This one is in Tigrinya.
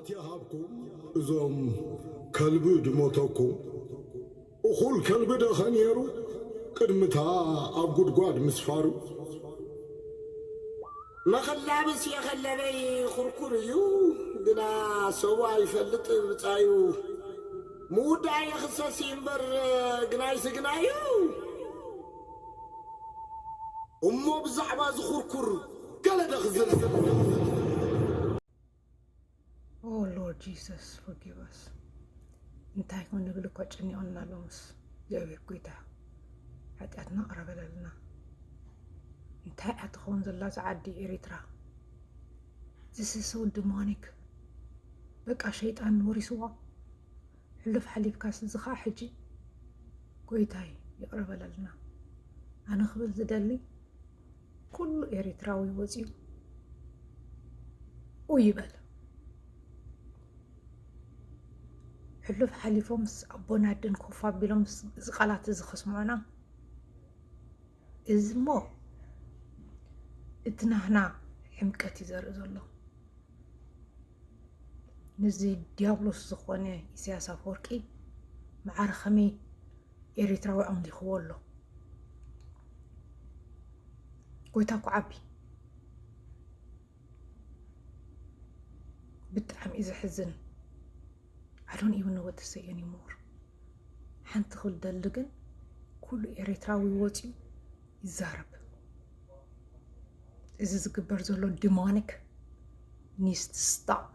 ይሃብኩም እዞም ከልቢ ድሞተኩም። እኹል ከልቢ ደኸ ነይሩ ቅድምታ ኣብ ጉድጓድ ምስፋሩ። መኸላብስ የኸለበይ ኩርኩር እዩ፣ ግና ሰቡ ኣይፈልጥ ብጻዩ። ምውዳእ የኽሰስ እዩ እምበር ግናይ ስግናዩ። እሞ ብዛዕባ ዝኹርኩር ገለ ደ ክዝርዝር። Oh Lord Jesus, forgive us. እንታይ ኮን ንብል እኳ ጨኒቑና ሎምስ እግዚኣብሔር ጎይታ ሓጢኣትና ቅረበለልና። እንታይ እያ ትኸውን ዘላ እዛ ዓዲ ኤሪትራ? This is so demonic። በቃ ሸይጣን ወሪስዋ። ሕሉፍ ሓሊፍካስ እዚ ኸዓ ሕጂ ጎይታይ ይቕረ በለልና። ኣነ ክብል ዝደሊ ኩሉ ኤሪትራዊ ወፂኡ ኡ ይበል። ሕሉፍ ሓሊፎምስ ኣቦን ኣደን ኮፍ ኣቢሎም እዚ ቃላት እዚ ከስምዑና፣ እዚ እሞ እቲ ናህና ሕምቀት እዩ ዘርኢ ዘሎ። ነዚ ዲያብሎስ ዝኾነ ኢሳያስ ኣፈወርቂ መዓረ ከመይ ኤሪትራዊ ኣምሊኽዎ ኣሎ። ጎይታ እኮ ዓቢ። ብጣዕሚ እዩ ዘሕዝን። I don't even know what to say anymore። ሓንቲ ክብል ደሊ ግን ኩሉ ኤሪትራዊ ወፂኡ ይዛረብ። እዚ ዝግበር ዘሎ demonic needs to stop።